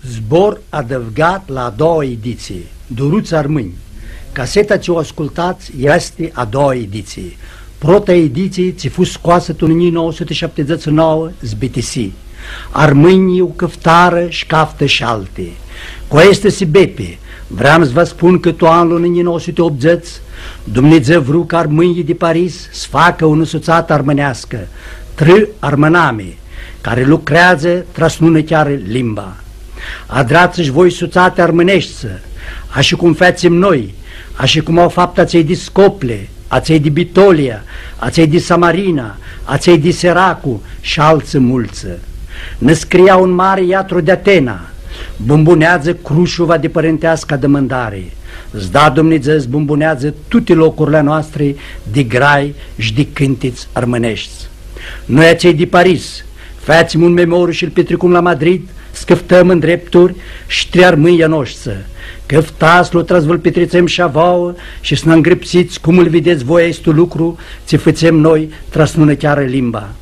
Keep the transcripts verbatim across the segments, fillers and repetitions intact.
Zbor adãvgat la a doua editsii. Duruts armãnj, caseta tsi u ascultats easti a doua editsii. Prota editsii tsi fu scoasã tu unã njilji nauã suti shaptidzãts shi nauã s-bitisi. Armãnjlji u cãftarã sh-caftã sh-alti. Cu aestã sibepi, vream s-vã spun cã tu anlu unã njilji nauã suti optudzãts, Dumnidzã vru ca armãnjlji di Paris s-facã unã sutsatã armãneascã, Trã Armãnami, cari lucreadzã tra s-nu nã chearã limba. Adrats sh-voi sutsati armãneshti, ashi cum featsim noi, ashi cum au faptã atselj di Scople, atselj di Bitolia, atselj di Samarina, atselj di Seracu sh-altsã multsã. Nã scria un mari iatru di Atena: Bumbuneadzã crushuva di pãrinteasca dãmãndari. S-da Dumnidzã s-bumbuneadzã tuti locurli a noastri di grai sh-di cãntits armãneshti. Noi, atselj di Paris, featsim un memoriu shi-l pitricum la Madrid, s-cãftãm ndrepturi sh-trã armãnjlji a noshtsã. Cãftats-lu tra s-vã-l pitritsem sh-a vauã shi s-nã ngrãpsits cum lu videts voi aestu lucru tsi fãtsem noi tra s-nu nã chearã limba.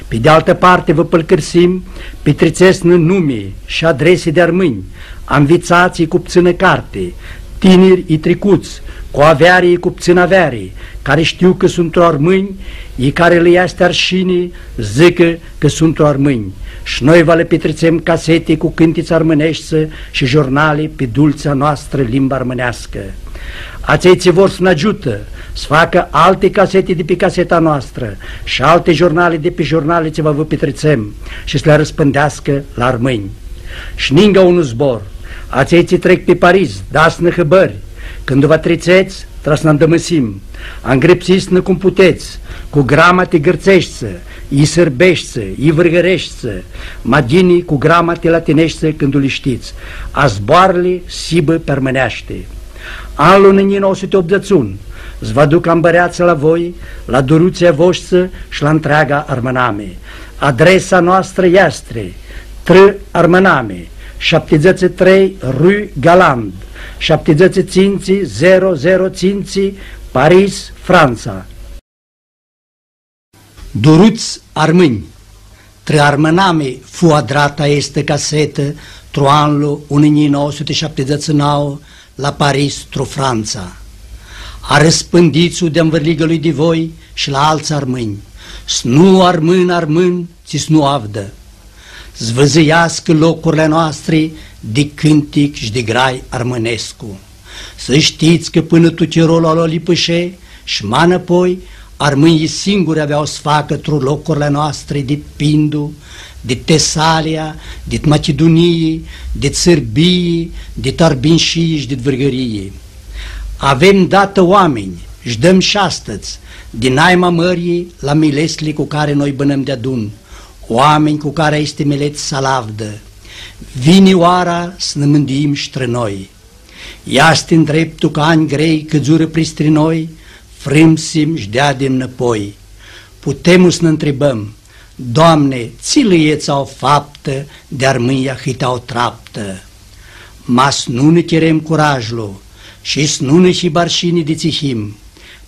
Pi di altã parti, vã pãlcãrsim, pitritsets-nã numi shi adresi di armãnj, anvitsats i cu ptsãnã carti, tiniri i tricuts, cu aveari i cu ptsãnã aveari, cari shtiu cã suntu armãnj, i cari lã easti arshini s-dzãcã cã suntu armãnj. Sh-noi va lã pitritsem caseti cu cãntits armãneshti shi jurnali pi dultsea noastrã limbã armãneascã. Atselj tsi vor s-nã agiutã s-facã alti caseti di pi caseta noastrã shi alti jurnali di pi jurnali tsi va vã pitritsem shi s-li arãspãndeascã la armãnj. Sh-ninga unu zbor, atselj tsi trec pi Paris, dats-nã hãbãri, cãndu va tritsets, tra s-nã andãmãsim, angrãpsits-nã cum putets, cu gramati gãrtseshti, i sãrbeshti, i vãrgãreshti, ma ghini cu gramati latineshti cãndu li shtits, a zboarãli s-hibã pi armãneashti. Anlu unã njilji nauã suti optudzãts shi unu, s-vã aduc ambãreatsã la voi, la durutslji a voshtsã shi la ntreaga armãnami. Adresa noastrã easti Trã Armãnami, shaptidzãts shi trei rue Galland, shaptidzãts shi tsintsi zero zero tsintsi, Paris, Frantsa. Duruts armãnj, Trã Armãnami fu adratã aestã casetã tru anlu unã njilji nauã suti shaptidzãts shi nauã la Paris, tru Frantsa. Arãspãndits-u di anvãrliga lui di voi shi la altsã armãnj, s-nu armãnã armãn tsi s-nu avdã. S-vã zãiascã locurli a noastri di cãntic shi di grai armãnescu. S-shtits cã pãnã tu chirolu al Olipãshee shi ma nãpoi, armãnjlji singuri avea s-facã tru locurli a noastri dit Pindu, dit Tesalia, dit Machidunii, dit Sãrbii, dit Arbinshii shi dit Vãrgãrii. Avem datã oaminj, sh-dãm sh-astãdz, di naima mãri la miletsli cu cari noi bãnãm deadun, oaminj cu cari aesti milets s-alavdã. Vini oara s-nã mãnduim sh-trã noi. Easti ndreptu cã anj grei cãdzurã pristri noi, frãmsim sh-deadim nãpoi. Putem s-nã ntribãm, Doamne, tsi lãets au faptã di armãnjlji ahãti au traptã? Ma s-nu nã chirem curajlu shi s-nu nã hibã arshini di tsi him.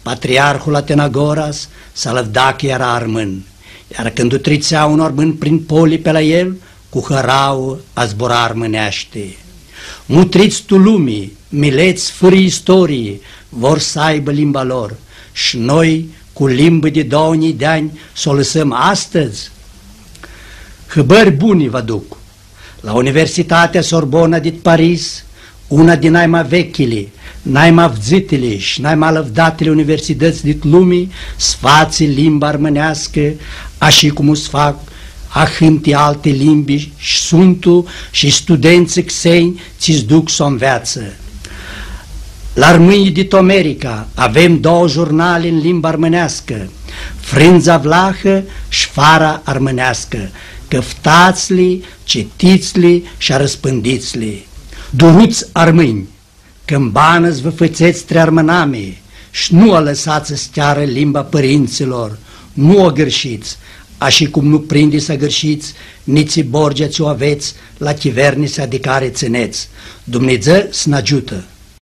Patriarhul Atenagoras s-alãvda cã eara armãn, iar cãndu tritsea un armãn prin poli pi la el, cu hãrauã azbura armãneashti. Mutrits tu lumi, milets fãrã istorii vor s-aibã limba lor, sh-noi, cu limbã di doauã njilji di anj, s-u lãsãm astãdz? Hãbãri buni vã aduc. La Universitatea Sorbona dit Paris, una di naima vechili, naima avdzãtili shi naima alãvdatili universitãts dit lumi, s-fatsi limba armãneascã, ashi cum s-fac ahãnti alti limbi, sh-suntu shi studentsã xenj tsi s-duc s-u nveatsã. La armãnjlji dit America avem doauã jurnali tu limba armãneascã, Frãndza Vlahã shi Fara Armãneascã, cãftats-li, citits-li shi arãspãndits-li. Duruts armãnj, cãmbanã s-vã fãtsets trã armãnami, sh-nu alãsats s-chearã limba pãrintsãlor, nu u agãrshits, ashi cum nu prindi s-agãrshits nitsi borgea tsi u avets la chivernisea di cari tsãnets. Dumnidzã s-nã agiutã!